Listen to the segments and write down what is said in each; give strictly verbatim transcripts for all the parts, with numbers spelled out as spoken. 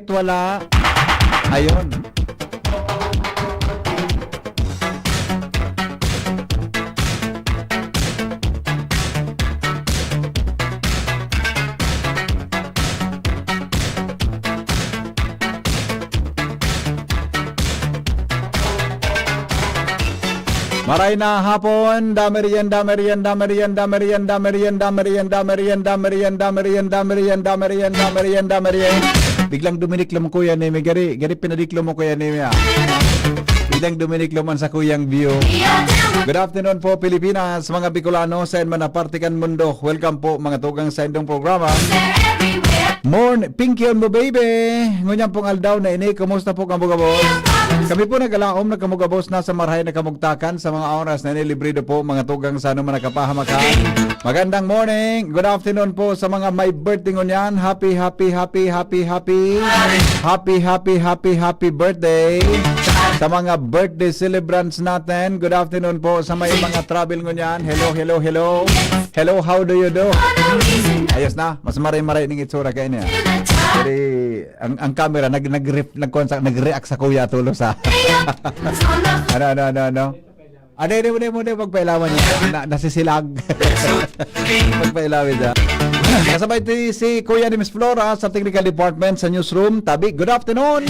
Wala. Ayun. Maray na hapon, da merienda, merienda, merienda, merienda, merienda, merienda, merienda, merienda, merienda, merienda, merienda, merienda, merienda, merienda. Biglang duminiklo mo, Kuya Nemi. Gari, gari pinadiklo mo, Kuya Nemi, ah. Biglang duminiklo man sa Kuyang View. Good afternoon po, Pilipinas, mga Bicolano, saan man na parte kan mundo. Welcome po, mga tugang sa indong programa. Morn-, Pinky on mo, baby. Ngunyan pong aldaw na ini, kumusta po, kamugabos? Kami po nagalaom na kamugabos, nasa marahay na kamugtakan sa mga oras na ini, librido po, mga tugang sa anuman na kapahamakan. Magandang morning, good afternoon po sa mga may birthday ngunyan. Happy, happy, happy, happy, happy. Happy, happy, happy, happy birthday. Sa mga birthday celebrants natin, good afternoon po sa may mga travel ngunyan. Hello, hello, hello. Hello, how do you do? Ayos na, mas maray-maray ning itsura kayo niya. Pero ang, ang camera nag nag nag nagreact sa Kuya Tulos, ha. Ano, ano, ano, ano? Ano, hindi mo, hindi mo, hindi mo pagpailawan niya. Na, nasisilag. Pagpailawan niya. Kasabay ti si Kuya ni Miss Flora sa technical department sa newsroom. Tabi, good afternoon.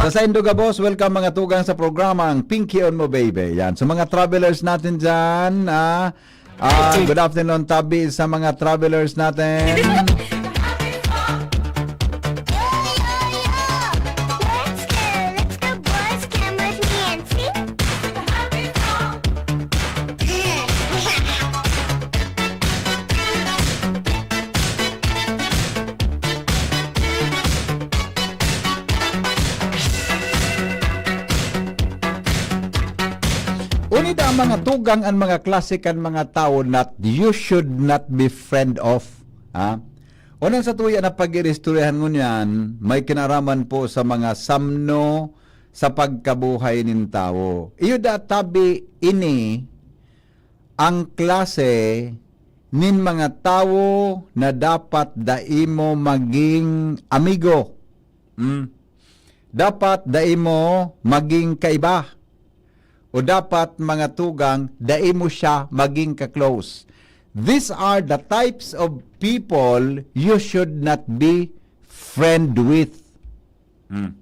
Sa saindo gabos, welcome mga tugang sa programang Pinky on Mo Baby. Yan. Sa mga travelers natin dyan, ah, ah, good afternoon, tabi sa mga travelers natin. Let's go, let's go, boys, come with me and sing. Unida ang mga tugang, ang mga klase kan mga tawo that you should not be friend of. Ha? Unang sa tuya na pag-iristoryahan ngunyan, may kinaraman po sa mga samno sa pagkabuhay nin tawo. Iyo da tabi ini ang klase nin mga tawo na dapat dai mo maging amigo. Hmm. Dapat dai mo maging kaiba. O dapat, mga tugang, dai mo siya maging ka-close. These are the types of people you should not be friend with. Hmm.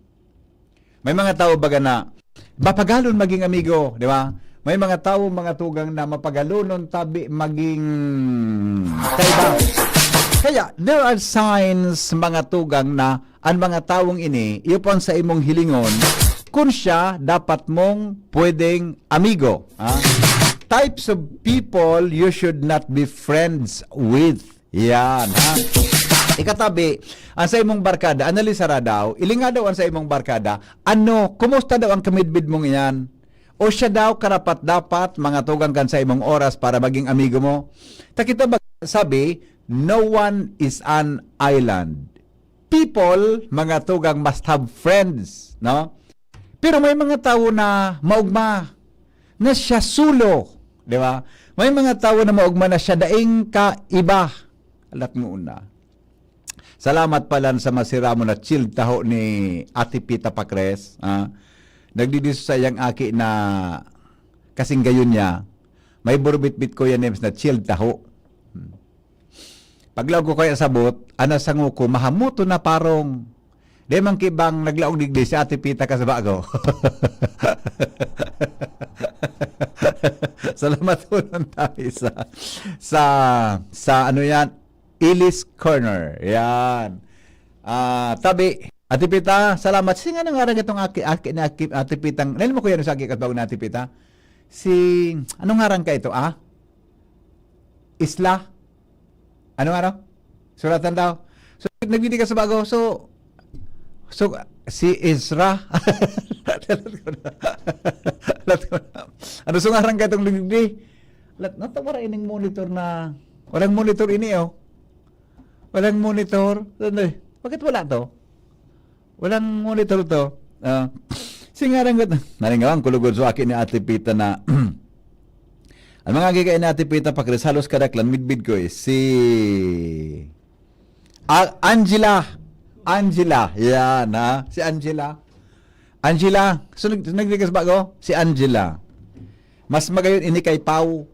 May mga tawo baga na mapagalon maging amigo, di ba? May mga tawo, mga tugang, na mapagalonon tabi maging kaiba. Kaya, there are signs, mga tugang, na an mga tawong ini, iyo po ang sa imong hilingon, kun siya dapat mong pwedeng amigo. Ha? Types of people you should not be friends with. Yan, ha? Ikatabi, ang sa imong barkada, analisara daw, ilinga daw ang sa imong barkada, ano, kumusta daw ang kamidbid mong iyan? O siya daw karapat-dapat, mga tugang kan sa imong oras para maging amigo mo? Ta kita ba, sabi, "No one is an island." People, mga tugang, must have friends, no? Pero may mga tawo na maugma na siya sulo, di ba? May mga tawo na maugma na siya daing kaiba. Alat mo una. Salamat palan sa masiramon na chilled taho ni Ate Pita Pacres, ah. Nagdidiso sa iyang aki na kasing gayon niya. May burbitbit ko yan, Nems, na chilled taho. Hmm. Paglaog ko kaya sabot, ana sango ko, mahamuton na parong. Di man kibang naglaog digdi si Ate Pita Kasabago. Salamat po ng tayo sa, sa, sa ano yan, Ilis Corner. Yan. Ah, tabi, Ate Pita, salamat. Sige nga, ano ngaran itong aki, aki ni aki, Ate Pitang, nani mo ko yan sa aki, Kasabago na Ate Pita? Si, ano ngaran ka ito, ah? Isla? Ano nga raw? Suratan daw. So, nagdidi ka sa bago. So, so, si Ezra. Ano sungaran ka itong nagdidi? Lat, natawara ining monitor na, walang monitor ini, oh. Walang monitor. Ano eh? Bakit wala to? Walang monitor to. Ah, singaran ko, naringawan ko lugod sa aki ni Ate Pita na, ang mga gigay ni Ate Pita, Pakris, halos kadaklan, midbid ko eh. Si A-, Angela. Angela. Yan, ha? Si Angela. Angela, so nag-, nagdikas ba ko? Si Angela. Mas magayon ini kay Pau.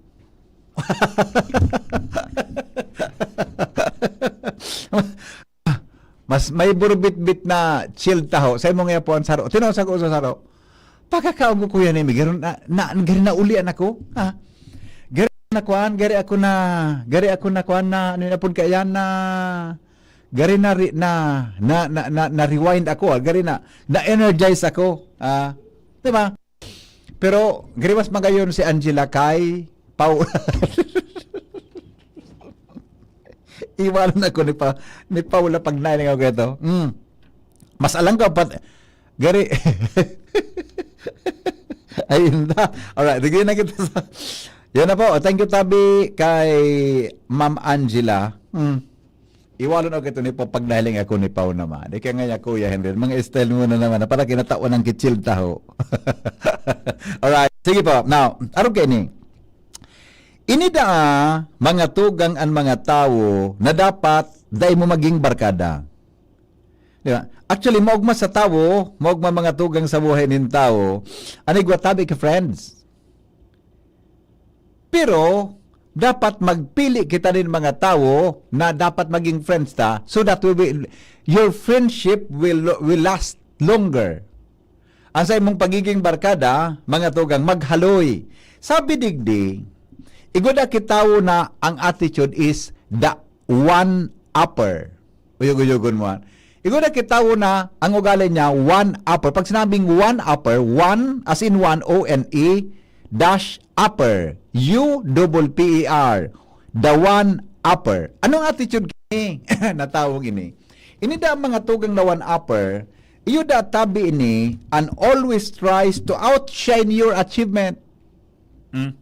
Mas may burbitbit na chilled taho. Sa imong yapo ang saro. Tinaw sa ko sa saro. Pagkakaog ko yan, eh, garo na, na, garo na ulian ako. Ha? Garo na kuan, gari ako na, gari ako na kuan na, ano na pud kaya na, gari na, ri- na, na, na, na, na rewind ako, ah, gari na, na energize ako. Ah, di ba? Pero, gari mas magayon si Angela kay Paul. Iwanan ako ni Pa-, ni Paula pag nailing ako ito. Mm. Mas alam ka pa, gari. Ayun na. Alright, sige na kita sa, yan na po. Thank you, Tabi, kay Ma'am Angela. Mm. Iwalon ako ito ni Pau pag nahiling ako ni Pau naman. Ika nga ya, Kuya Henry. Mga style mo na naman. Para kinatawan ng kitsil taho. Alright. Sige po. Now, arog kayo ni. Ini daa, mga tugang an mga tawo na dapat dai mo maging barkada. Di ba? Actually, maogma sa tawo, maogma mga tugang sa buhay nin tawo, an igwa tabi ka friends. Pero, dapat magpili kita nin mga tawo na dapat maging friends ta, so that we will, your friendship will, will last longer. Ang sa imong pagiging barkada, mga tugang, maghaloy. Sabi digdi, igwa da ki tawo na ang attitude is the one upper. Uyog-uyogon mo, ah. Igwa da ki tawo na ang ugali niya, one upper. Pag sinabing one upper, one, as in one, O N E, dash upper, U double P E R, the one upper. Anong attitude kini na tawong ini? Ini da ang mga tugang na one upper, iyo da tabi ini and always tries to outshine your achievement. Hmm?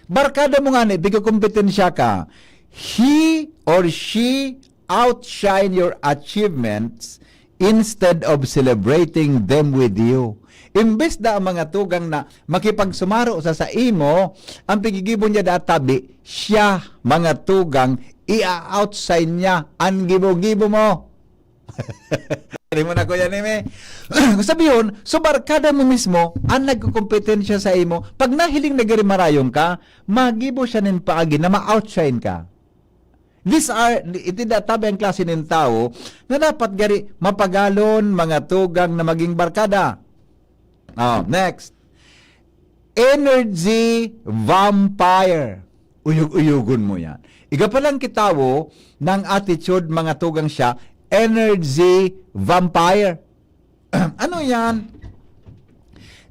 Barkada mo ngani, pigakompetensya ka. He or she outshine your achievements instead of celebrating them with you. Imbes na ang mga tugang na makipagsumaro sa saimo, ang pigigibo niya da tabi, siya, mga tugang, i-outshine niya an gibo-gibo mo. Dali mo na, Kuya Neme. Kung sabi yun, so barkada mo mismo, ang nagkukompetensya sa imo, pag nahiling na gari marayon ka, magibo siya nin paagi na ma-outshine ka. These are, iti da tabi ang klase nin tawo na dapat gari mapagalon, mga tugang na maging barkada. Oh, next. Energy vampire. Uyog-uyogon mo yan. Iga pa lang kitawo ng attitude, mga tugang siya, energy vampire. Ano yan?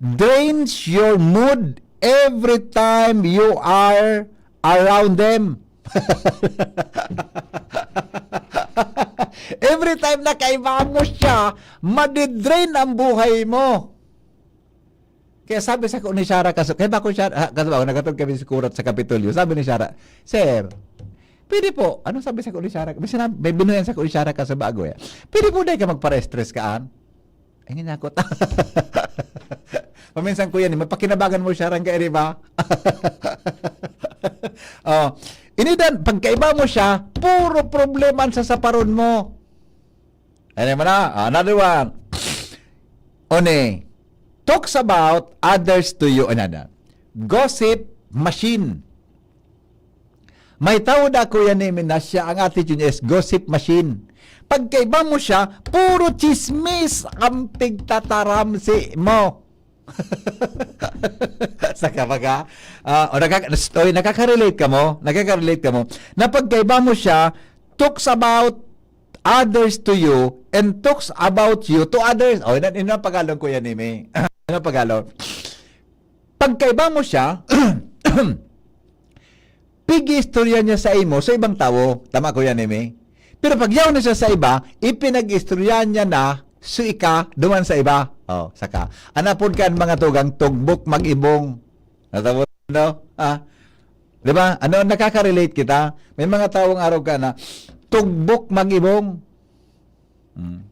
Drains your mood every time you are around them. Every time na kaiba mo siya, madidrain ang buhay mo. Kaya sabi sa ko ni Shara Kaso, kaya ba ko Shara, ha, Kaso ba, nagkatod kami sa kurat sa Kapitolyo. Sabi ni Shara, "Sir, pwede po." Ano sabi sa ko ni Shara? May, sinabi, may binuyan sa ko ni Shara Kaso bago eh. "Pwede po dahil ka magpara-stress kaan?" Ay, nga ako. Paminsan ko yan, eh. Mapakinabangan mo siya, rangga, di ba? Oh, inidan, pagkaiba mo siya, puro problema ang sasaparon mo. Ano mo na? Ah, another one. One, talks about others to you. Ano na? Gossip machine. May tao da, Kuya Nemi, na siya, ang attitude niya is gossip machine. Pagkaiba mo siya, puro chismis ang pigtataram si mo. Sa kabaga, ah, o nakaka-, oy, nakaka-relate ka mo? Nakaka-relate ka mo? Na pagkaiba mo siya, talks about others to you and talks about you to others. O, yun, yun ang Tagalog, Kuya Nemi. Yun ang Tagalog. Pagkaiba mo siya, pig-iistorya niya sa imo sa ibang tawo. Tama, Kuya Nemi? Pero pag yaon na siya sa iba, ipinag-istorya niya na so ika duman sa iba. Oh, saka. Anapod ka ang mga tugang tugbok mag-ibong. Natapos, no? Ah. Di ba? Ano, nakaka-relate kita? May mga taong araw ka na tugbok mag-ibong. Hmm.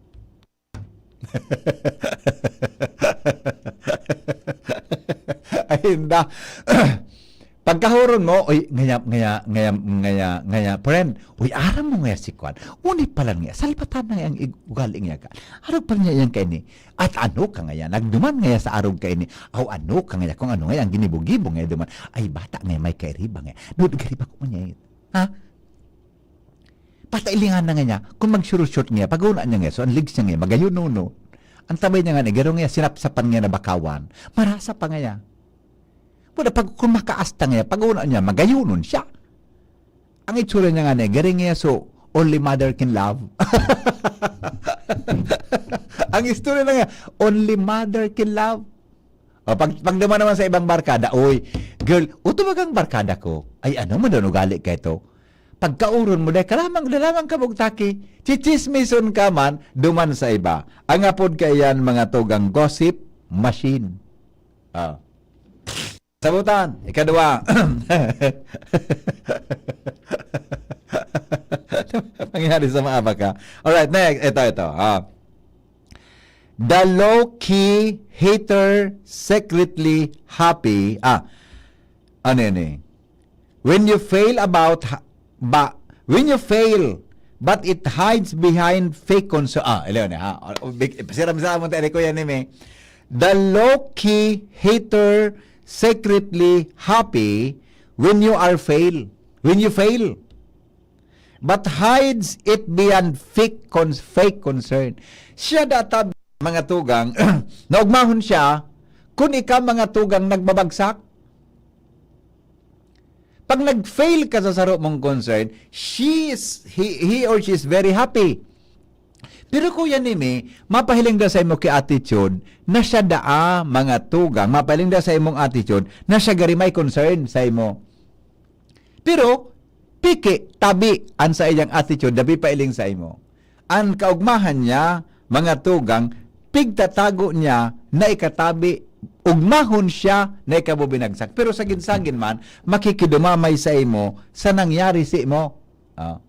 Ay, hindi. Pagkahuron mo, "Uy, ngaya, ngaya, ngaya, ngaya, ngaya, friend, uy, aram mo ngaya si kwan. Uni pala niya, salbatan na yang ig-, ugali niya ka. Arog pala niya yan kaini. At ano ka ngaya, nagduman ngaya sa arog kaini. Aw, ano ka ngaya, kung ano ngaya, ang ginibo-gibo ngaya duman. Ay, bata ngaya, may kairiba ngaya. Dudugaribak ko ngaya." Ha? Patailingan na ngaya, kung mag-short-short ngaya, pag-una niya ngaya, so ang legs niya ngaya, magayon, no, no. Ang tabay niya ngaya, garo ngaya, sinapsapan ngaya na bakawan. Marasa pa ngaya. Wala, pag kung makaasta ngaya, pag-una niya, magayonon siya. Ang itsura niya ngani, garing niya, so, only mother can love. Ang istorya na nga, only mother can love. O, pag, pag duman naman sa ibang barkada, "Uy, girl, uto bagang barkada ko. Ay, ano mo doon, ugali ka ito? Pagkauron mo, dahil kalamang, lalamang ka magtaki. Chichismison ka man, duman sa iba." Ang apod kaiyan, mga tugang, gossip machine. Ah. Sabutan, ikadwa. Nangyari sa mga baka. Alright, next. Ito, ito. Ah. The low-key hater secretly happy. Ah, ano yun eh? When you fail about ha-, ba, when you fail, but it hides behind fake concern. Ah, ilo na ha. O, o, big, siram-siram mo tayo, Kuya Neme. The low-key hater secretly happy when you are fail. When you fail. But hides it behind fake cons-, fake concern. Siya data, mga tugang, naugmahon siya, kung ikaw, mga tugang, nagbabagsak. Pag nag-fail ka sa saro mong concern, she is, he, he or she is very happy. Pero Kuya Nimi, mapahiling daw sa imo ki attitude na siya daa, mga tugang. Mapahiling daw sa imong attitude na siya gari may concern sa imo. Pero, piki, tabi an saiyang attitude, dabi pailing sa imo. An kaugmahan niya, mga tugang, pigtatago niya na ikatabi, ugmahon siya na ikabubinagsak. Pero sagin-sagin man, makikidumamay sa imo sa nangyari sa imo. Ah.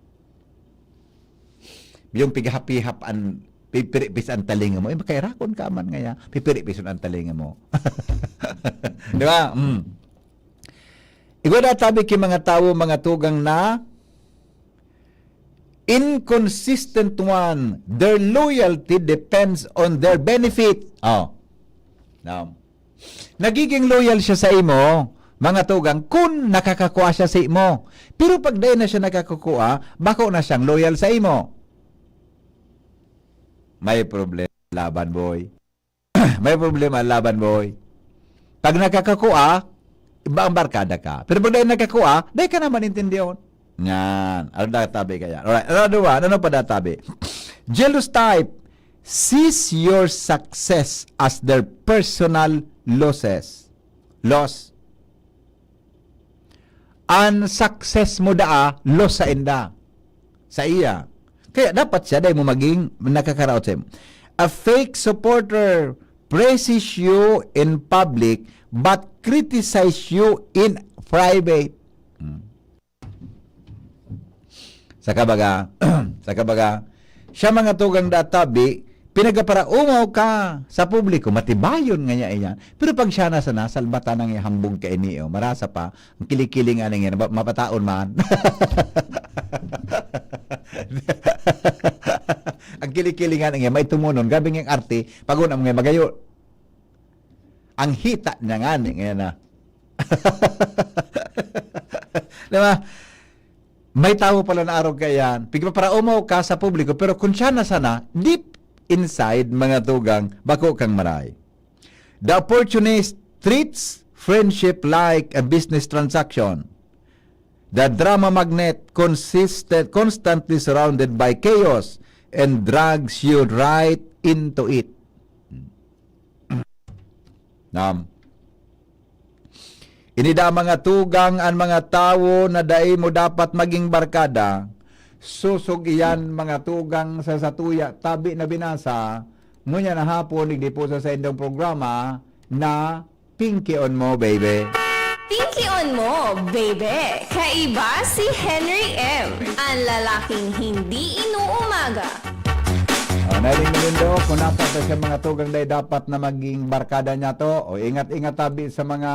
Yung pighapihap an, pipiripis an talinga mo, eh, makairakon ka man ngaya, pipiripison an talinga mo. Di ba? Mm. Igwa na tabi ki mga tawo, mga tugang na inconsistent one, their loyalty depends on their benefit. Oh. Now, nagiging loyal siya sa imo, mga tugang, kun nakakakua siya sa imo. Pero pag dai na siya nakakakua, bako na siyang loyal sa imo. May problema laban, boy. May problema laban, boy. Pag nakakakua, iba ang barkada ka. Pero pag dai nakakua, dai ka naman intindihon. Yan. Ano na tabi kaya? Alright. Another one. Ano pa na tabi? Jealous type sees your success as their personal losses. Loss. An success mo daa, loss sa inda. Sa iya. Kaya dapat siya, dai mo maging nakakaraot sa imo. A fake supporter praises you in public but criticize you in private. Hmm. Sa kabaga, sa kabaga, siya mga tugang databi, pinagaparaomaw ka sa publiko, matibayon nga niya iyan. Pero pag siya na sana, salbatan ang hambog kaini, oh, marasa pa, ang kili-kili nga niya, ba-, mapataon man. Ang kili-kili nga niya, may tumunon, grabe nga arte, pag-una mo nga magayo. Ang hita niya nga ni, ngayon na. Di ba? May tawo pala na arog kaiyan. Pigpaparaomaw ka sa publiko, pero kung siya na sana, deep inside, mga tugang, bako kang maray. The opportunist treats friendship like a business transaction. The drama magnet consistent, constantly surrounded by chaos and drags you right into it. Nam. Ini da mga tugang an mga tawo na dai mo dapat maging barkada. Sosog iyan mga tugang sa satuya tabi na binasa. Ngunyan na hapon, digdi po sa saindong programa na Pinkion Mo, Baby. Pinkion Mo, Baby. Kaiba si Henry M, ang lalaking hindi inuumaga. Oh, nailing mo nindo, kung napa pa siya mga tugang dai dapat na maging barkada niya to. O, ingat-ingat tabi sa mga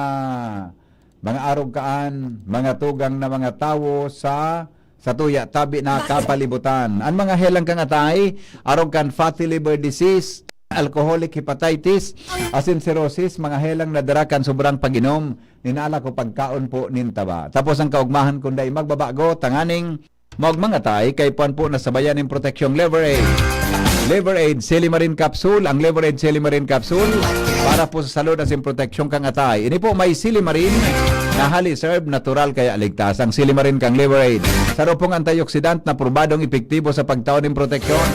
Mga arog kaan, mga tugang na mga tawo sa, sa tuya, tabi na kapalibutan. An mga helang kan atay, arog kan fatty liver disease, alcoholic hepatitis, asin cirrhosis, mga helang na dara kan sobrang pag-inom nin alak o pagkaon po nin taba. Tapos ang kaugmahan kun dai magbabago, tanganing maugmang atay, kaipuhan po na sabayan nin proteksyong Liver Aid. Liver Aid Silimarin Capsule. Ang Liver Aid Silimarin Capsule para po sa salud asin proteksyon kan atay. Ini po may silimarin na hali sa herb, natural kaya ligtas. Ang silimarin kan Liver Aid, saro pong antioxidant na probadong epektibo sa pagtao nin proteksyon.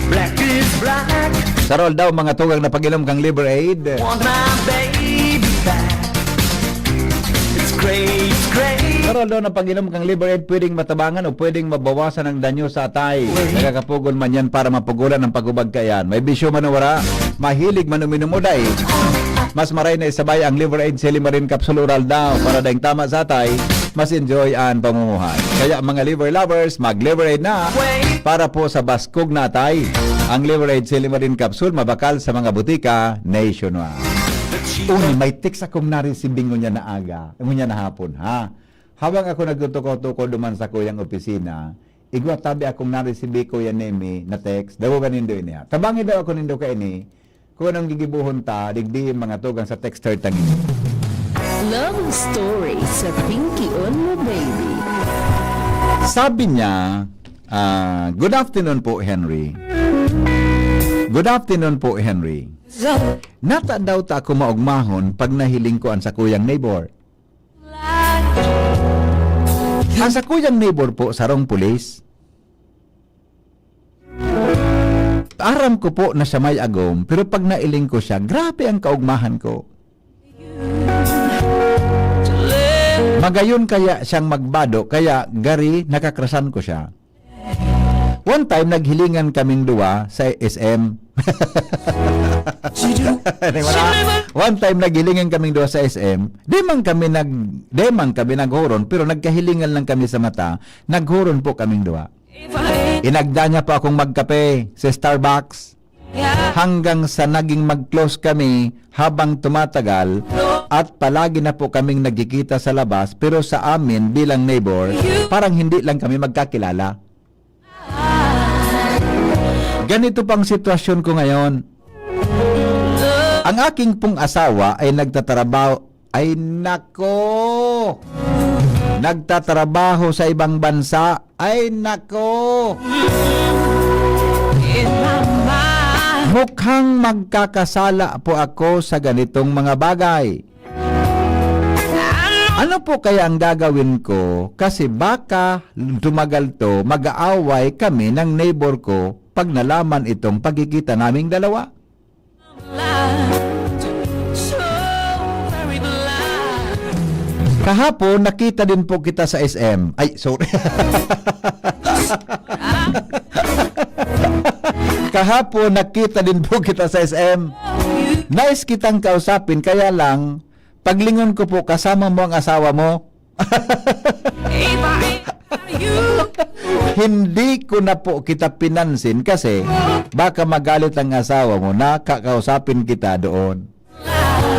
Black is black. Saro aldaw, mga tugang na pag-inom kan Liver Aid. Want my baby back. It's great, it's great. Saro aldaw na pag-inom kan Liver Aid, pwedeng matabangan o pwedeng mabawasan ang danyo sa atay. Nakakapugol man yan para mapugulan ang paghubag kaiyan. May bisyo man o wara, mahilig man uminom o dai, mas maray na isabay ang Liver Aid Silimarin Capsule Oral daw para daing tama sa atay, mas enjoy an pamumuhay. Kaya, mga liver lovers, mag-Liver Aid na para po sa baskog na atay. Ang Liver Aid Silimarin Capsule mabakal sa mga butika nationwide. Uy, may text akong na-receive ngunyan na aga, ngunyan na hapon, ha? Habang ako nagtutukaw-tukaw duman sa kuyang opisina, igwa tabi akong na-receive, Kuya Nemi, na text. Dawagan nindo ini, ha? Tabangi daw ako nindo kaini, kung anong gigibohon ta, digdi mga tugang sa texter tangin. Love Story sa Pinky on mo, baby. Sabi niya, ah, "Good afternoon po, Henry." Good afternoon po, Henry. Nata daw ta ako maugmahon pag nahiling ko an sakuyang neighbor. Ang sakuyang neighbor po, sarong pulis. Aram ko po na siya may agom, pero pag nailing ko siya, grabe ang kaugmahan ko. Magayon kaya siyang magbado, kaya gari nakakrasan ko siya. One time, naghilingan kaming duwa sa S M. Di ba na? One time, naghilingan kaming duwa sa S M. Di man kami nag-, di man kami naghoron, pero nagkahilingan lang kami sa mata. Naghoron po kaming duwa. Inagda niya po akong magkape sa Starbucks. Hanggang sa naging mag-close kami habang tumatagal at palagi na po kaming nagkikita sa labas, pero sa amin bilang neighbor, parang hindi lang kami magkakilala. Ganito pang sitwasyon ko ngayon. Ang aking pong asawa ay nagtatrabaho, ay nako! Nagtatrabaho sa ibang bansa, ay nako! Mukhang magkakasala po ako sa ganitong mga bagay. Ano po kaya ang gagawin ko? Kasi baka tumagal 'to, mag-aaway kami ng neighbor ko pag nalaman itong pagkikita naming dalawa. Kahapon, nakita din po kita sa S M. Ay, sorry. Kahapon, nakita din po kita sa S M. Nais kitang kausapin, kaya lang, paglingon ko po, kasama mo ang asawa mo. Hindi ko na po kita pinansin kasi baka magalit ang asawa mo na kakausapin kita doon.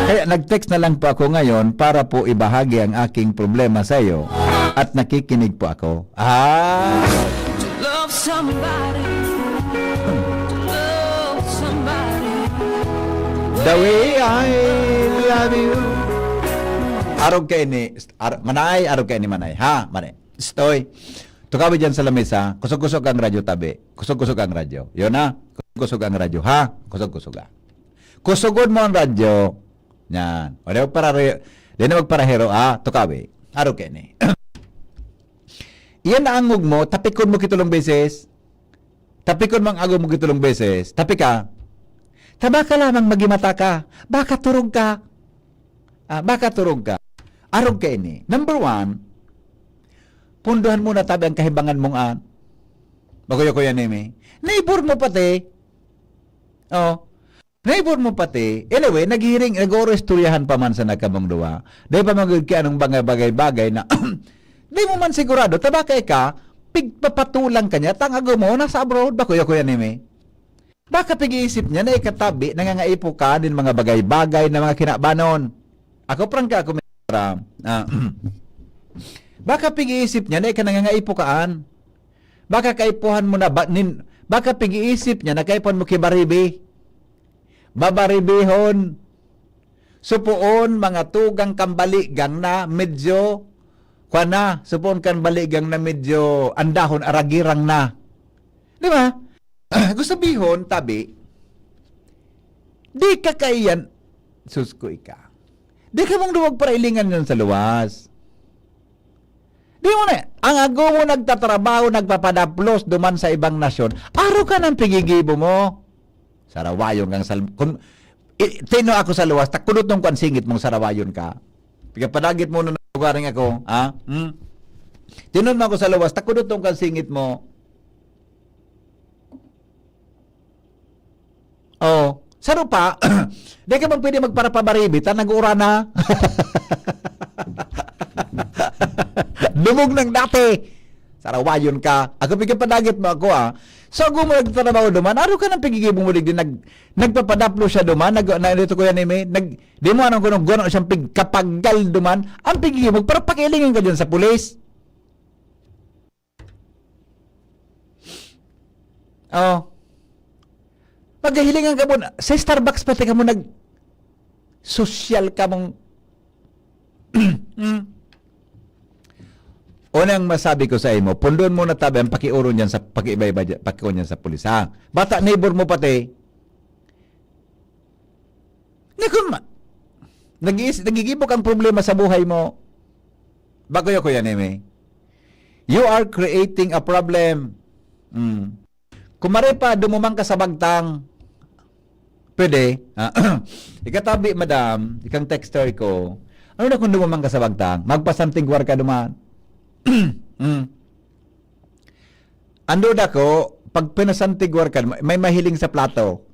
Kaya nag-text na lang po ako ngayon para po ibahagi ang aking problema sa iyo at nakikinig po ako. Ah! To love somebody, to love somebody. The way I love you. Arog kaini, ar-, manay, arog kaini, manay. Ha, manay. Stoy. Tukawi diyan sa lamesa, kusog-kusog ang radyo tabi. Kusog-kusog ang radyo. Yun na. Kusog-kusog ang radyo, ha? Kusog-kusog, ah. Kusugon mo ang radyo. Yan. O, di magparare-, di na magparahero, ah. Tukawi. Arog kaini. Iyan na angog mo, tapikon mo kitulong beses. Tapikon mo ang angog mo kitulong beses. Tapik ka. Taba ka lamang, magimata ka. Baka turog ka. Ah, baka turog ka. Arog kaini. Number one, pundohan mo na tabi ang kahibangan mong an. Bakuya-kuya nimi. Neighbor mo pati. Oh. Neighbor mo pati. Anyway, naghihiring, nag-ooro-istoryahan pa man sa nagkamong duwa. Dahil pa magod ki anong bagay-bagay na di mo man sigurado, tabaka ika, pigpapatulang ka niya, tang ago mo, nasa abroad, bakuya-kuya nimi. Baka pag-iisip niya na ikatabi, nangangaipo ka nin mga bagay-bagay na mga kinabanon. Ako, prangka ako, Ra, ah, baka pig-iisip niya na ika nangangaipo kaan. Baka kaipuhan mo na ba, nin, baka pig-iisip niya na kaipuhan mo ki Baribi. Babaribihon. Supoon, mga tugang kambaligang na medyo, kwa na, supoon kambaligang na medyo andahon, aragirang na. Di ba? Gusto bihon, tabi, di ka kaiyan, sus ko ika. Di ka mong duwag para ilingan yan sa luwas. Di mo na, ang ago mo nagtatrabaho, nagpapadaplos duman sa ibang nasyon, aro ka ng pigigibo mo. Sarawayon kang sal-, kun, i-, tino ako sa luwas, takudot nung kwan singit mong sarawayon ka. Pigapadagit mo na lugaring ako, ha? Hmm? Tinon mo ako sa luwas, takudot nung kwan singit mo. Oh, saro pa, di ka bang pwede magparapabaribi, ta nag-uura na. Dumog ng dati. Sarawayon ka. Ako, pigapadagit mo ako, ah. So, ako mo nagtatrabaho duman, aro ka ng pigigibong mo, digdi nag-, nagpapadaplo siya duman, nag-, na, dito ko yan, eh, may, nag-, di mo anong gunong-gunong siyang pigkapagal duman, ang pigigibong, para pakilingan ka dyan sa pulis. Oh. Maghihilingan ka mo, sa Starbucks pati ka mo nag-, sosyal ka mong, hmm. Unang masabi ko sa imo, pundon mo na tabi ang pakiuron niyan sa, pakiiba-iba diyan, pakiuron niyan sa pulis, ha? Bata, neighbor mo pati. Naku, ma-, nag-iis-, nagigibok ang problema sa buhay mo. Bago yun, Kuya Neme. You are creating a problem. Mm. Kumare pa, dumuman ka sa bagtang. Pwede. Ah, ikatabi, madam, ikang texter ko. Ano na kung dumuman ka sa bagtang? Magpasantigwar ka duman. Mm. Ando da ko, pag pinasantigwar ka, may, may mahiling sa plato.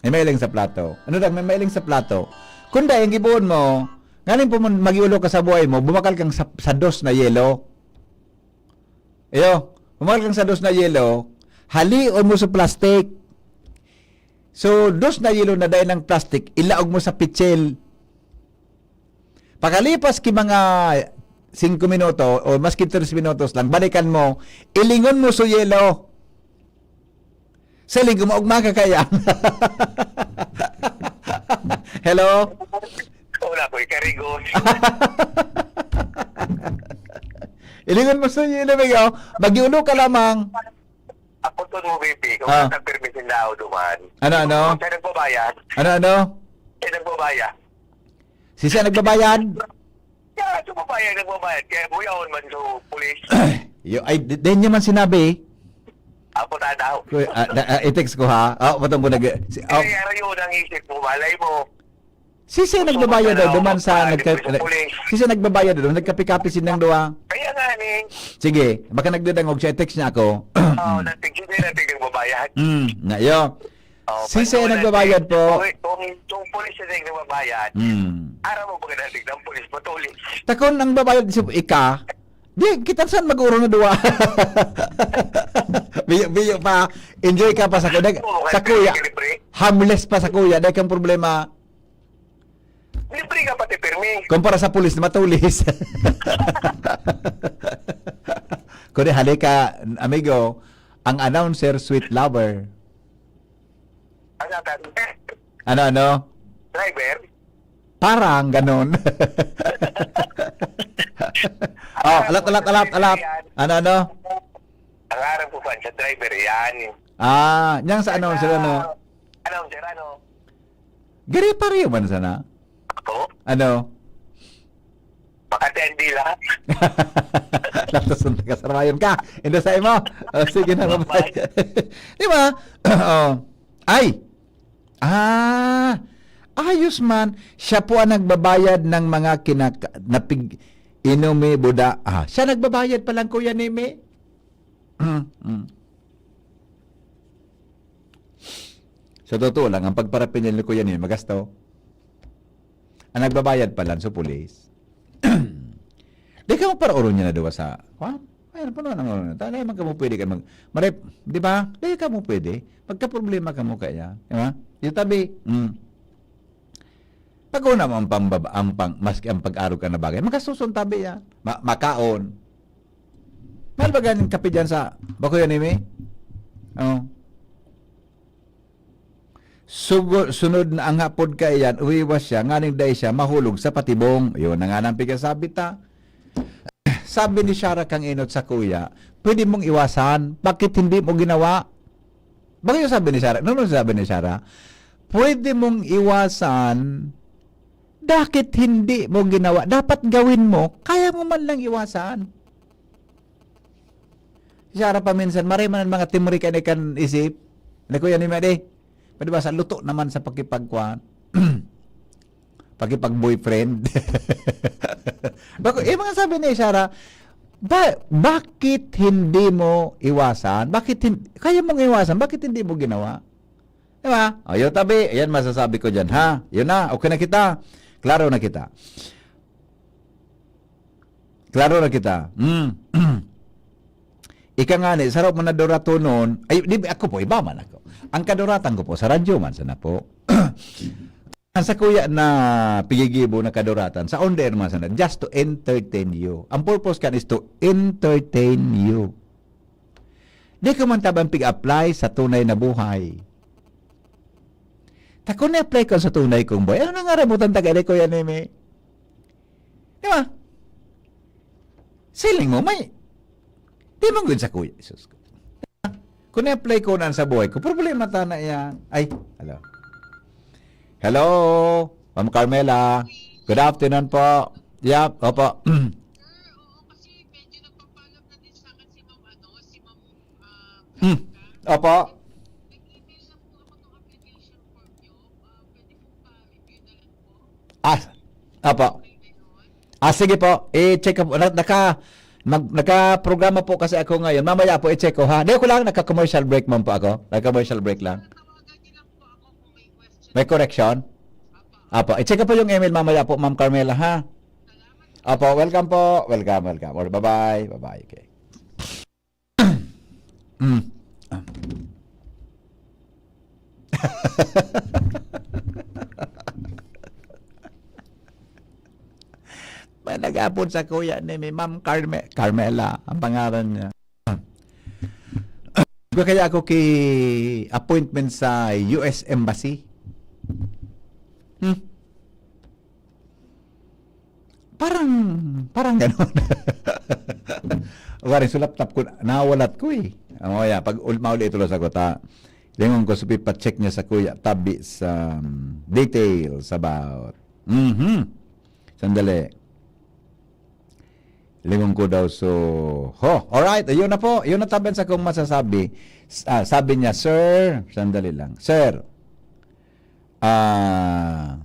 May mahiling sa plato. Ano da, may mahiling sa plato. Kung dahil ang gibohon mo, ngaling po mag-iulo ka sa buhay mo, bumakal kang sa, sa dos na yelo. Iyo, bumakal kang sa dos na yelo, halion mo sa plastic. So, dos na yelo na dahil ng plastic, ilaog mo sa pitsil. Pakalipas ki mga singko minuto o maski tres minutos lang, balikan mo, ilingon mo so yelo. Sa linggo, maugma ka kaya. Hello? Wala ko, ikarigon. Ilingon mo so yelo, amigo. Mag-iulo ka lamang. Ako to mo, B P, kung Ah. nasa permit yung lao duman. Ano, ano? Siya nagbabayad. Ano, ano? Siya nagbabayad. Si siya nagbabayad? Kaya sa babae ang nagbabayad, kaya buyaon man sa pulis. Yo, ay, di, di niya man sinabi. Ako na daw. Kuy-, ah, da, ah, i-text ko, ha? Oh, patong ko nag-, si, oh. Kaya yun ang isip mo, malay mo. Si siya Gusto nagbabayad mo daw, na duman sa para nagka-, dito sa pulis. Si siya nagbabayad daw, nagkape-kape silang duwa. Kaya nga, ni. Sige, baka nagdadangog siya, i-text niya ako. Oo, nating, hindi nating nagbabayad. Mm, na, yo. Oh, Si pag Sir wala nagbabayad din, po. Kung, kung, kung pulis na yung nagbabayad, Hmm. Aram mo ba ka natin ng pulis, matulis? Takon ang babayad si ika, di, kita saan mag-uro na duwa. Biyo, biyo pa. Enjoy ka pa sa kuya. Oo, Sa kaya kuya. Libre. Harmless pa sa kuya. Dahil kang problema. Libre ka pati pirmi. Kumpara sa pulis na matulis. Kundi halika, amigo, ang announcer, sweet lover. Ano, ano? Driver? Parang ganon. Oh, alat, alat, alat, alat. Ano, ano? Ang aram ko pa, sa driver, yan. Ah, niyang sa ano, sila, no? Ano, sir, ano? Gari pareho man sana. Ako? Ano? Makati ang dila. Latos ng taga-Sarawayon ka. Hindi sa imo. Oh, sige na, bye-bye. Di ba? Oh. Ay! Ah! Ayos man. Siya po ang nagbabayad ng mga kinaka-, napig-, inumi, buda. Ah, siya nagbabayad pa lang, Kuya Neme. Mm, mm. Sa totoo lang, ang pagparapinil ni Kuya Neme, magasto. Ang nagbabayad pa lang, so pulis. Di ka magparaoron niya na duwa sa, kwan? Ay, ano pa naman ang oron? Tala, man ka mo pwede ka mag-, marep, di ba? Di ka mo pwede. Magkaproblema ka mo kaya. Di ba? Yung tabi, mm. Pag-una mo ang pambaba-, ang pang-, maski ang pag-arog ka na bagay, magastoson tabi yan. Ma-, makaon. Mahal ba ganing kape dyan sa Bakuyan ni Mi? Oh. Sugo-, sunod na ang hapod kaiyan, uwiwas siya, nganing dai siya mahulog sa patibong. Yun na nga nang pigasabi ta. Sabi ni Sarah kang enot sa kuya, "Pwede mong iwasan. Bakit hindi mo ginawa?" Bakit yung sabi ni Sarah? Ano sabi ni Sarah? "Pwede mong iwasan. Bakit hindi mo ginawa? Dapat gawin mo. Kaya mo man lang iwasan." Si Sarah paminsan, maray man ang mga timri kan ikan isip. Na, "Kuya ni Madi, pwede ba sa luto naman sa pakipagkuhan?" Pakipag-boyfriend. Bako, eh, mga sabi ni Sarah, "Ba-, bakit hindi mo iwasan? Bakit hin-, kaya mong iwasan? Bakit hindi mo ginawa?" Di ba? O, yun, tabi. Ayan, masasabi ko dyan, ha? Yun na. Okay na kita. Klaro na kita. Klaro na kita. Mm. Ika nga ni, sarap mo na doratonon. Ay, di, ako po, iba man ako. Ang kadoratan ko po, sa radyo man sana po. Ang sa kuya na pigigibo na kadoratan, sa on the air man sana, just to entertain you. Ang purpose kan is to entertain you. Di ko man tabang pig-apply sa tunay na buhay. Ta kung ni-apply ko sa tunay kong buhay, ano nangarabutan taga ni Kuya Neme? Di ba? Siling mo, may, di man gud sa kuya. Jesus ko. Kung i-apply ko na sa buhay ko, problema ta na yan. Ay, hello. Hello, Ma'am Carmela. Good afternoon po. Yap, opo. Hmm. Opo. Ah, opo. Ah, sige po. I-check ko po. Na-, naka-, mag-, nakaprograma po kasi ako ngayon. Mamaya po, i-check ko, ha? Di ko lang, naka-commercial break man po ako. Naka-commercial break lang. May correction? Opo. I-check ko po yung email mamaya po, Ma'am Carmela, ha? Opo, welcome po. Welcome, welcome. Or bye-bye. Bye-bye. Okay. Mm. May nag-apod sa kuya ni mi, Ma'am Carme-, Carmela, ang pangalan niya. Kaya ako ki appointment sa U S Embassy. Hmm. Parang, parang ganon. Waring sulap tap ko, nawalat ko eh. Oh, yeah, pag ul-, mauli ito sa kota, lingon ko, supi pa-check niya sa kuya, tabi sa, um, details about. Mhm. Sandali. Lingon ko daw, so, ho, alright, ayun na po, yun na tabi sa kong masasabi. S-, ah, sabi niya, "Sir," sandali lang, "Sir, ah,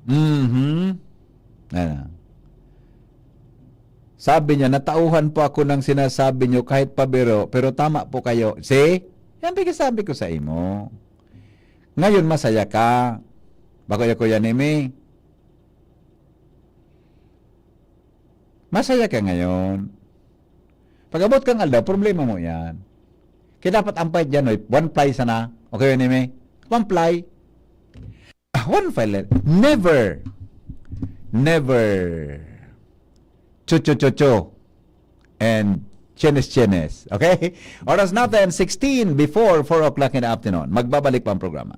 mhm." Ayan. Sabi niya, "Natauhan po ako ng sinasabi niyo kahit pabiro, pero tama po kayo." See? Yan pigkasabi ko sa imo. Ngayon, masaya ka. Bako ya, Kuya Nemi. Masaya ka ngayon. Pag-abot kang aldaw, problema mo yan. Kaya dapat ang pahit dyan, oy, one ply sana. Okay, Nemi? One ply. Ah, one ply. Never. Never. Cho, cho, cho, cho. And chenes, chenes. Okay? Oras natin, sixteen before four o'clock in the afternoon. Magbabalik pa ang programa.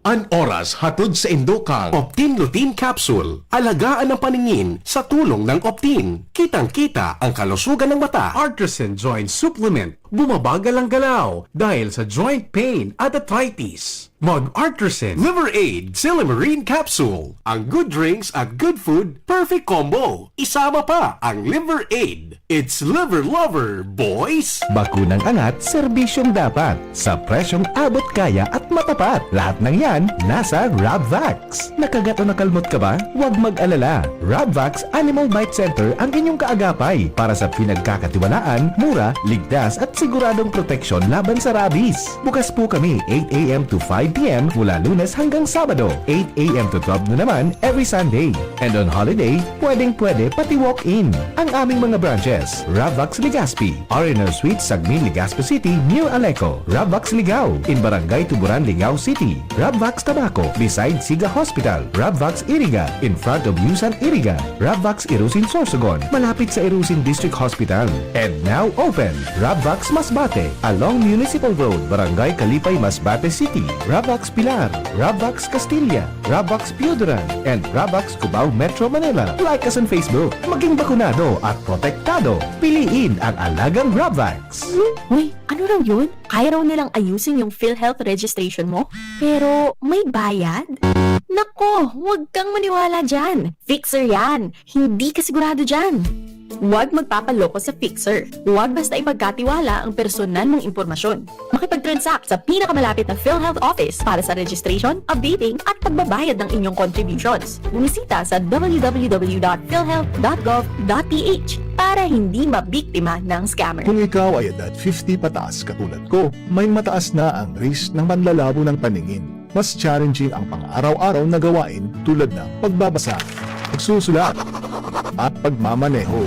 An oras hatod sa indo kang Optin Lutein Capsule. Alagaan ang paningin sa tulong ng Optin. Kitang-kita ang kalusugan ng mata. Artisan Joint Supplement. Bumabagal ang galaw dahil sa joint pain at arthritis. Mag Artisan Liver Aid Silymarin Capsule. Ang good drinks at good food, perfect combo. Isama pa ang Liver Aid. It's Liver Lover, boys! Bakunang angat, serbisyong dapat. Sa presyong abot kaya at matapat. Lahat ng yan, nasa Rabvax. Nakagat o nakalmot ka ba? Huwag mag-alala. Rabvax Animal Bite Center ang inyong kaagapay para sa pinagkakatiwalaan, mura, ligtas at siguradong proteksyon laban sa rabies. Bukas po kami eight a m to five p m mula Lunes hanggang Sabado, eight a m to twelve na naman every Sunday. And on holiday, pwedeng-pwede pati walk-in. Ang aming mga branches, Ravvax Legazpi, R and R Suite, Sagmin, Legazpi City, near Aleco, Ravvax Ligao, in Barangay Tuburan, Ligao City, Ravvax Tabaco, beside Siga Hospital, Ravvax Iriga, in front of Yusan Iriga, Ravvax Irusin Sorsogon, malapit sa Irusin District Hospital. And now open, Ravvax Masbate, along Municipal Road, Barangay Kalipay, Masbate City, Ravvax Pilar, Ravvax Castilla, Ravvax Pioduran, and Ravvax Cubao, Metro Manila. Like us on Facebook. Maging bakunado at protektado. Piliin ang alagang Ravvax. Uy, ano raw yun? Kaya raw nilang ayusin yung PhilHealth registration mo? Pero may bayad? Nako, huwag kang maniwala dyan. Fixer yan. Hindi ka sigurado dyan. Huwag magpapaloko sa Fixer. Huwag basta ipagkatiwala ang personal mong impormasyon. Makipag-transact sa pinakamalapit na PhilHealth office para sa registration, updating, at pagbabayad ng inyong contributions. Bumisita sa w w w dot philhealth dot gov dot p h para hindi mabiktima ng scammer. Kung ikaw ay edad fifty pataas katulad ko, may mataas na ang risk ng panlalabo ng paningin. Mas challenging ang pang-araw-araw na gawain tulad ng pagbabasa, pagsusulat, at pagmamaneho.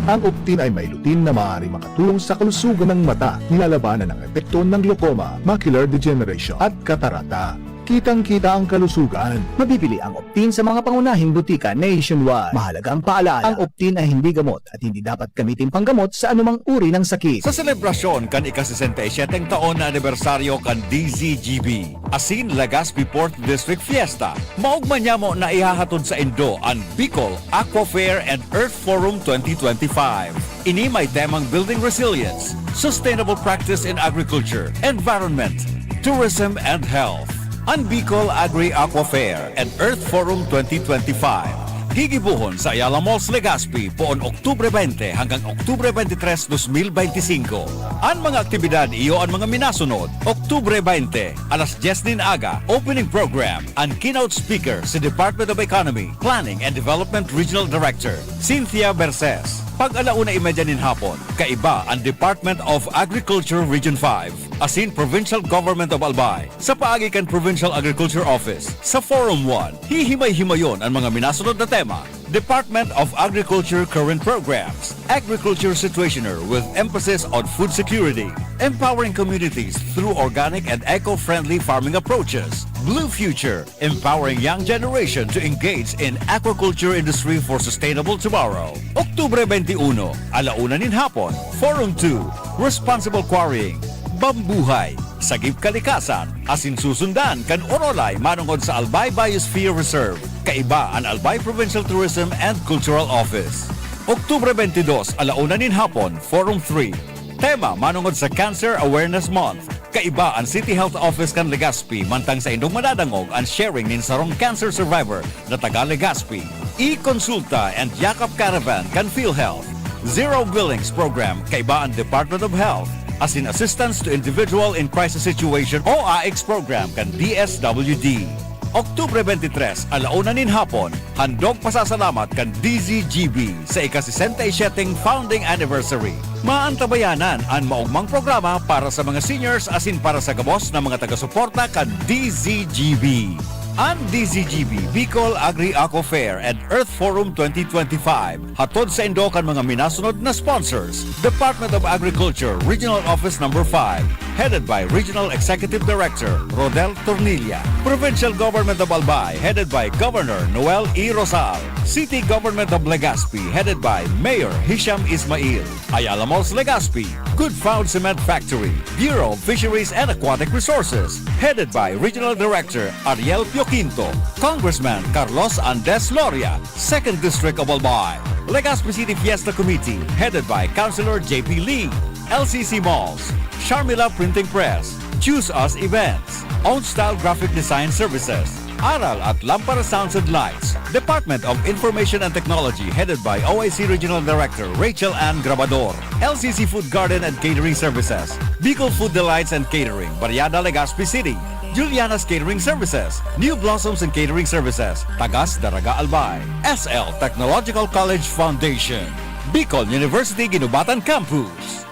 Ang Optin ay may lutein na maaaring makatulong sa kalusugan ng mata, nilalabanan ang epekto ng glaucoma, macular degeneration, at katarata. Kitang-kita ang kalusugan. Mabibili ang Optin sa mga pangunahing butika nationwide. Mahalagang paalala, ang Optin ay hindi gamot at hindi dapat gamitin panggamot sa anumang uri ng sakit. Sa selebrasyon kan ika-sesenta y siyete taon na anibersaryo kan D Z G B, asin Legazpi Fourth District Fiesta, maogma nyamo na ihahatod saindo an Bicol Aqua Fair and Earth Forum twenty twenty-five. Ini may temang Building Resilience, Sustainable Practice in Agriculture, Environment, Tourism and Health. An Bicol Agri Aqua Fair and Earth Forum twenty twenty-five gigibohon sa Ayala Malls, Legazpi, poon Oktubre twenty hanggang Oktubre twenty-three, dos mil benti singko. An mga aktibidad iyo an mga minasunod: Oktubre twenty, alas dyes nin aga, opening program. An keynote speaker, si Department of Economy, Planning and Development Regional Director, Cynthia Berces. Pag-ala una y medya nin hapon, kaiba an Department of Agriculture Region five, asin Provincial Government of Albay, sa paagi kan Provincial Agriculture Office. Sa Forum one, hihimay-himayon an mga minasunod na tema: Department of Agriculture current programs, agriculture situationer with emphasis on food security, empowering communities through organic and eco-friendly farming approaches, Blue Future, empowering young generation to engage in aquaculture industry for sustainable tomorrow. Oktubre twenty-one, ala una nin hapon, Forum two, Responsible Quarrying, Bambuhay, Sagip Kalikasan, asin susundan kan Orolay manongod sa Albay Biosphere Reserve, kaiba an Albay Provincial Tourism and Cultural Office. Oktubre twenty-dos, ala una nin hapon, Forum three, tema manongod sa Cancer Awareness Month. Kaiba an City Health Office kan Legazpi mantang saindong madadangog an sharing nin sarong cancer survivor na taga Legazpi. E-Consulta and Yakap Caravan kan PhilHealth. Zero Billings Program kaiba an Department of Health, asin Assistance to Individual in Crisis Situation o AICS Program kan D S W D. Oktubre twenty-three, ala una nin hapon, handog pasasalamat kan D Z G B sa ika-sesenta y siyete founding anniversary. Maantabayanan an maogmang programa para sa mga seniors asin para sa gabos na mga taga-suporta kan D Z G B. An D Z G B, Bicol Agri Aqua Fair and Earth Forum twenty twenty-five, hatod saindo kan mga minasunod na sponsors: Department of Agriculture, Regional Office Number five, headed by Regional Executive Director Rodel Tornilla. Provincial Government of Albay, headed by Governor Noel E. Rosal. City Government of Legazpi, headed by Mayor Hisham Ismail. Ayala Malls Legazpi, Good Found Cement Factory. Bureau of Fisheries and Aquatic Resources, headed by Regional Director Ariel Pioquinto. Congressman Carlos Andes Loria, Second District of Albay. Legazpi City Fiesta Committee, headed by Councilor J P Lee. L C C Malls, Sharmila Printing Press, Choose Us Events, Own Style Graphic Design Services, Aral at Lampara Sounds and Lights, Department of Information and Technology, headed by O I C Regional Director Rachel Ann Grabador, L C C Food Garden and Catering Services, Bicol Food Delights and Catering, Barriada, Legazpi City, Juliana's Catering Services, New Blossoms and Catering Services, Tagas, Daraga, Albay, S L Technological College Foundation, Bicol University Guinobatan Campus,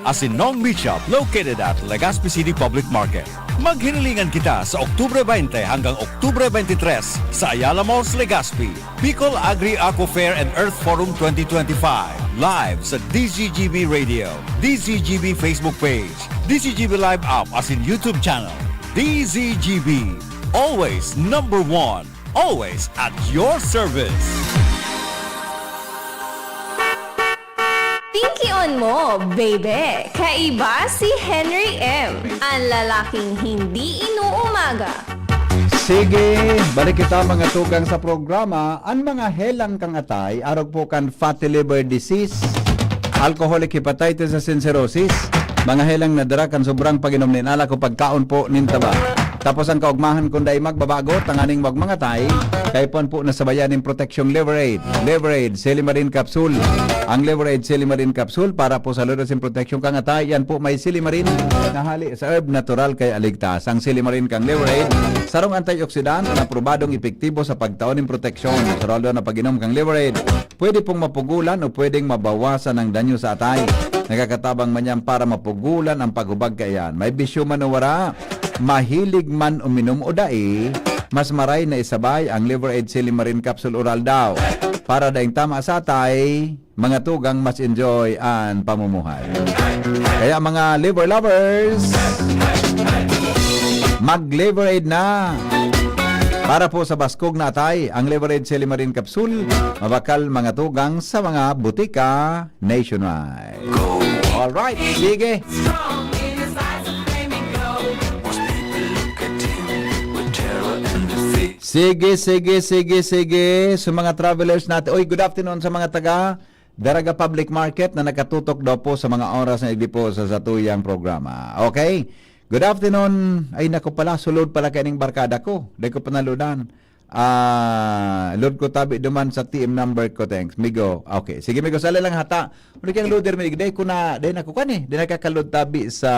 asin Nong Meat Shop, located at Legazpi City Public Market. Maghinilingan kita sa Oktubre twenty hanggang Oktubre twenty-three sa Ayala Malls, Legazpi. Bicol Agri Aqua Fair and Earth Forum twenty twenty-five, live sa D Z G B Radio, D Z G B Facebook page, D Z G B Live app asin YouTube channel. D Z G B, always number one, always at your service. Tingkion mo, baby! Kaiba si Henry M, ang lalaking hindi inuumaga. Sige, balik kita mga tugang sa programa. An mga helang kan atay, arog po kan fatty liver disease, alcoholic hepatitis asin cirrhosis, mga helang nadara kan sobrang pag-inom nin alak o pagkaon po nin taba. Tapos ang kaugmahan kun dai magbabago, tanganing magmangatay, kay pon po nasabayan nin proteksyong Liver Aid. Liver Aid, Silimarin Capsule. Ang Liver Aid Silimarin Capsule para po sa lunas nin proteksyon kan atay, yan po may silimarin na hali sa herb natural kaya aligtas. Ang silimarin kang Liver Aid, sarong antioxidant na probadong epektibo sa pagtao nin proteksyon. Natural daw na pag-inom kang Liver Aid, pwede pong mapugulan o pwedeng mabawasan ang danyo sa atay. Nakakatabang man yan para mapugulan ang paghubag kaiyan. May bisyo man o wara, mahilig man uminom o dai, mas maray na isabay ang Liver Aid Silimarin Capsule Oral daw. Para daing tama sa atay, mga tugang mas enjoy an pamumuhay. Kaya mga liver lovers, mag-Liver Aid na! Para po sa baskog na atay, ang Liver Aid Silimarin Capsule, mabakal mga tugang sa mga butika nationwide. Alright, sige. Sige, sige, sige, sige. Sa mga travelers natin. Oy, good afternoon sa mga taga Daraga Public Market na nakatutok daw po sa mga oras na igdi po sa satuyang programa. Okay? Good afternoon. Ay, nako pala, sulod pala kaining barkada ko. Dai ko pa naludan. Ah, load ko tabi duman sa T M number ko, thanks. Migo. Okay. Sige, Migo, sali lang hata. Ano kayang loader, Migo? Dai ko na, dai na ko kan eh. Dai nakakaload tabi sa,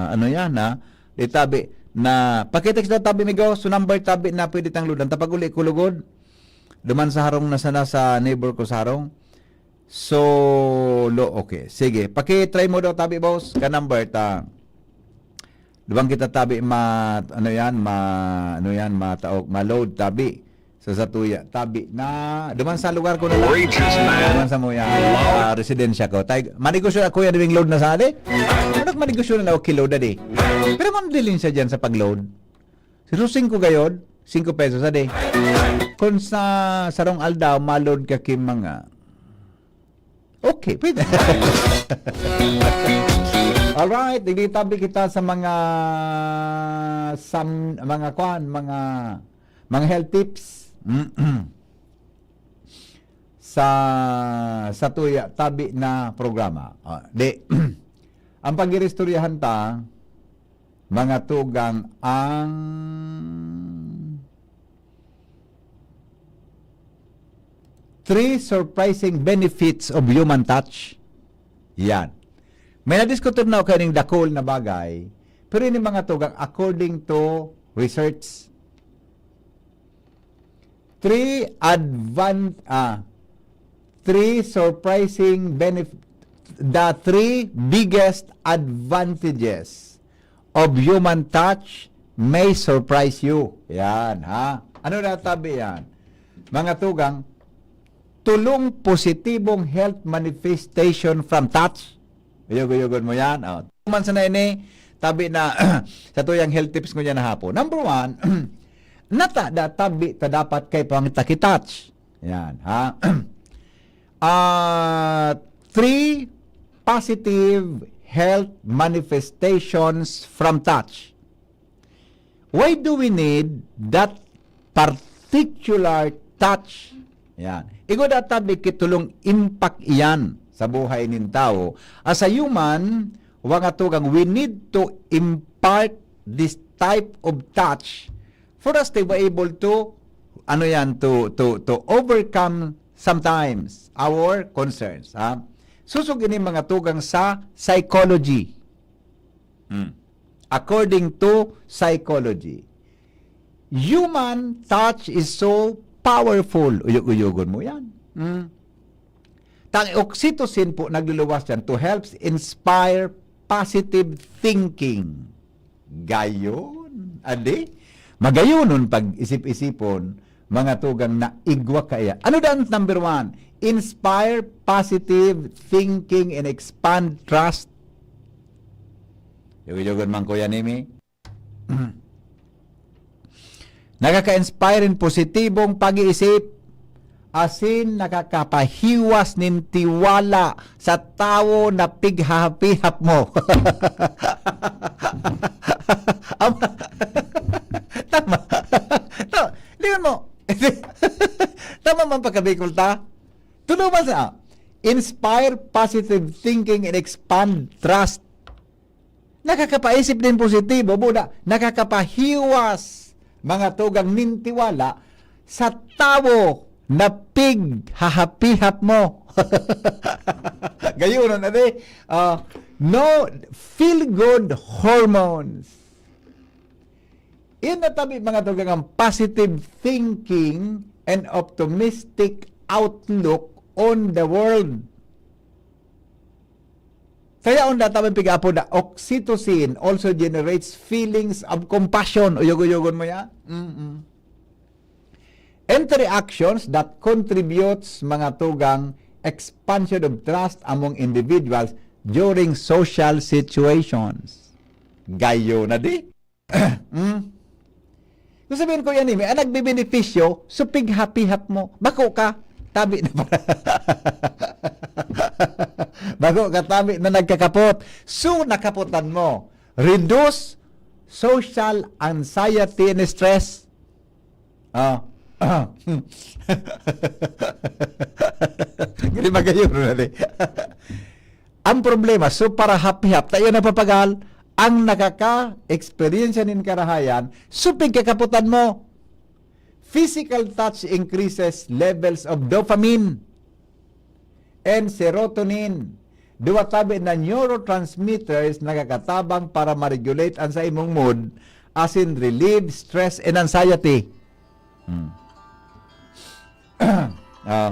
ano yan, ha? Dai tabi na, pakitext daw tabi, Migo. So, number tabi na pwede tang loadan. Tapag uli ko lugod. Duman sa harong na sana sa neighbor ko sa harong. So, lo, okay. Sige. Paki-try mo daw tabi, boss. Ka number ta. Duman kita tabi ma, ano yan, ma, ano yan, mataok, ma-load tabi. Sa satuya, tabi na, duman sa lugar ko na lang. Duman sa mo yan, ah, residensya ko. Tay, manegosyo ako yan, duwing load na sa ade. Ano manegosyo na okay load ade? Pero man dilin siya dyan sa pag-load. Pero singko gayod, singko pesos ade. Kung sa sarong aldaw, ma-load ka ki mga Okay, pwede. Alright, digdi tabi kita sa mga sam, mga kwan, mga mga health tips sa satuya tabi na programa. Ah, di ang pag-iristoryahan ta mga tugang ang Three surprising benefits of human touch. Yan. May nadiskutir na ako kaning dakul na bagay, pero ini mga tugang according to research. Three advan ah three surprising benef the three biggest advantages of human touch may surprise you. Yan, ha? Ano na tabi yan? Mga tugang, tulong positibong health manifestation from touch. Uyog-uyogon mo yan. Oh. Man sana ini, tabi na sa tuyang health tips ko niya na hapon. Number one, nata da tabi ta dapat kay pangita ki touch. Yan, ha? Ah, three positive health manifestations from touch. Why do we need that particular touch? Yan. Igwa da tabi ki tulong impact iyan sa buhay nin tawo. As a human, mga tugang, we need to impart this type of touch for us to be able to, ano yan, to, to, to overcome sometimes our concerns. Ha? Susog ini mga tugang sa psychology. Hmm. According to psychology, human touch is so powerful. Uyog-uyogon mo yan. Hmm. Tang oxytocin po nagluluwas yan to helps inspire positive thinking. Gayo. Adi, magayonon pag-isip-isipon, mga tugang na igwa kaya. Ano dan number one? Inspire positive thinking and expand trust. Yugo-yugon man, Kuya Nimi. Nakaka-inspire in positibong pag-iisip, asin nakakapahiwas nin tiwala sa tawo na pighahapihap mo. Am-, tama. Ta-, lingon mo. Tama man pagkabikol ta. Tuloy man sa, inspire positive thinking and expand trust. Nakakapaisip din positibo, buda, nakakapahiwas, mga tugang, nin tiwala sa tawo na pighahapihap mo. Gayonon, adi? Ah, no, feel good hormones. Yan na tabi, mga tugang, ang positive thinking and optimistic outlook on the world. Kaya ang data may pigapo na oxytocin also generates feelings of compassion. Uyog-uyogon mo ya? Mm-mm. Interactions that contributes, mga tugang, expansion of trust among individuals during social situations. Gayo na di? Hmm? Kung sabihin ko yan, eh, may, ang nagbibenepisyo, so pighapihap mo. Bako ka, tabi na para. Bako ka, tabi na nagkakapot. So, nakapotan mo. Reduce social anxiety and stress. Ah. Ah. Hindi magayon na, eh. Ang problema, so para hapihap, tayo napapagal, ang nakaka-eksperyensya nin karahayan, so pigkakapotan mo. Physical touch increases levels of dopamine and serotonin. Duwa tabi na neurotransmitters nakakatabang para ma-regulate ang sa imong mood, asin relieve stress and anxiety. Hmm. Ah.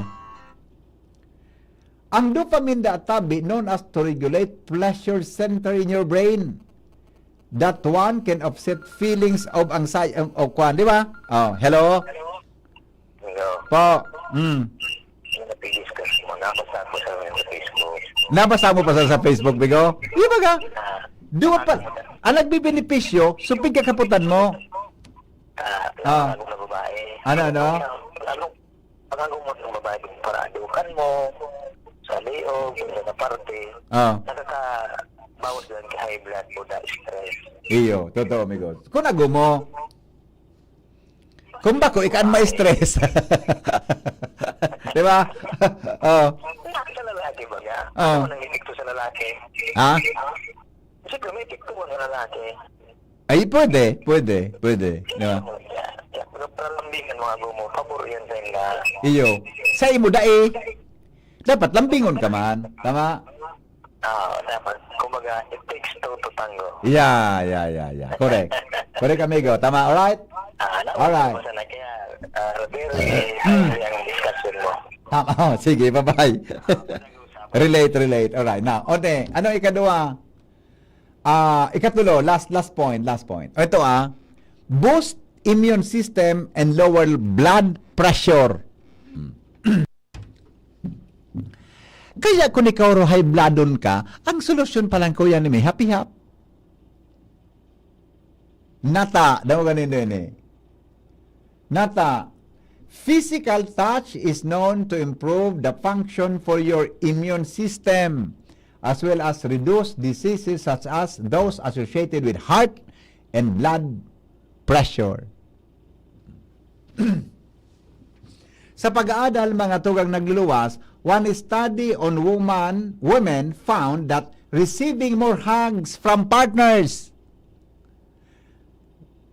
Ang dopamine da tabi known as to regulate pleasure center in your brain. That one can offset feelings of anxiety, of, of kwan, di ba? Oh, hello? Hello. Po. Mm. Yung nag-discuss mo, nabasa ko sa Facebook. Nabasa mo pa sa, sa Facebook, Bigo? Di ba ka? Ah, duwa pa. Ang nagbibenepisyo, so pigkakapotan mo. Ah, ah, ano na babae? Ano, ano? Ano? Pag-agumot ng babae, kung para adukan mo, sa liog, sa parte, ah, nakakabawas lang ka high blood mo, da stress. Iyo, totoo, amigo. Kung agumo, kung bako, ikaan ma-stress. Di ba? Oh. Sa lalaki ba nga? Ah. Ano nang epekto sa lalaki? Ha? Siyempre, may epekto sa lalaki. Ay, pwede, pwede, pwede. Di ba? Pero para lambingan mga gumo, pabor yan sa inyo. Iyo. Sa imo, dai. Dapat lambingon ka man. Tama? Oo, dapat. Kumbaga, it takes two to tango. Yeah, yeah, yeah, yeah. Correct. Correct, amigo. Tama, alright? Ah, na, alright. Sana kaya, ah, very timely ang discussion mo. Tama. Oh, sige, bye-bye. Relate, relate. Alright. Now, onte, ano ikaduha? Ah, ikatulo, last, last point, last point. O, ito, ah, boost immune system and lower blood pressure. Hmm. Kaya kung ikaw ro high bloodon ka, ang solusyon pa lang, Kuya Nimi, hapihap. Nata, daw ganun din eh. Nata, physical touch is known to improve the function for your immune system, as well as reduce diseases such as those associated with heart and blood pressure. Sa pag-aadal, mga tugang nagluluwas, one study on woman, women found that receiving more hugs from partners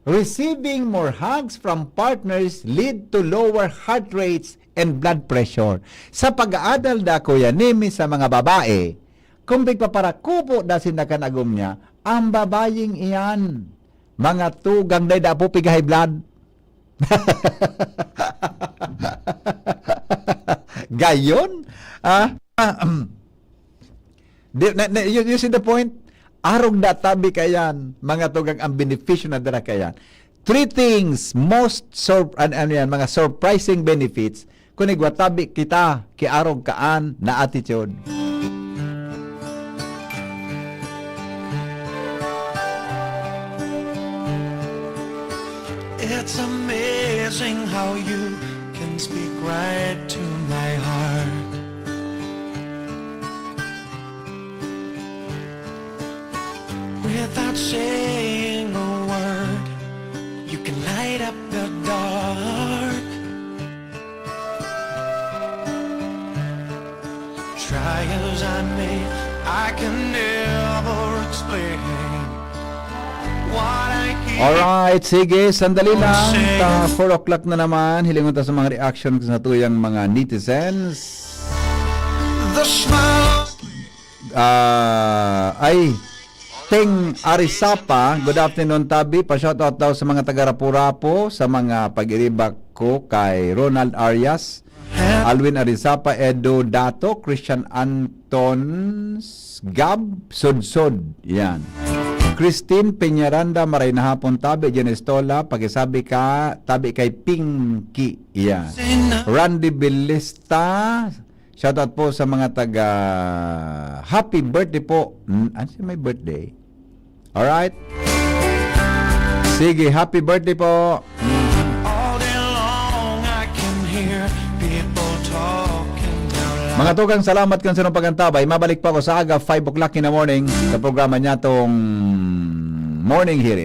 Receiving more hugs from partners lead to lower heart rates and blood pressure. Sa pag-aadal da, Kuya Nemi, sa mga babae, kung pigpaparakupo da sinda kan agom niya, ang babayeng iyan, mga tugang day da po pig-high blood. Gayon? Ah, di, na, na, you, you see the point? Arog na tabi kayan, mga tugang, ang benepisyo na dara kayan. Three things, most sur-, an-, ano yan, mga surprising benefits, kung igwa tabi kita, kiarog kaan na attitude. It's amazing how you can speak right to my heart. Without saying a word, you can light up the dark. Try as I may, I can never explain what I keep. Alright, sige, sandali lang. Ta four o'clock na naman. Hilingon ta sa mga reaction sa tuyang mga netizens. The smile. Ah, ay, Ting Arisapa, good afternoon, Tabi. Pa-shoutout daw sa mga taga Rapu-Rapu, sa mga pag-iribak ko kay Ronald Arias, Alwin Arisapa, Edo Dato, Christian Anton Gab, Sudsud. Yan. Christine Peñaranda, maray na hapon, Tabi. Jen Estola, pakisabi ka, Tabi kay Pinky. Yan. Randy Bilista, shoutout po sa mga taga, happy birthday po. Hmm, ano siya may birthday? Alright? Sige, happy birthday po. All day long I can hear people talking out loud. Mga tugang, salamat kan sarong pagantabay. Mabalik pa ako sa aga, five o'clock in the morning, sa programa niya tong Morning Hirit.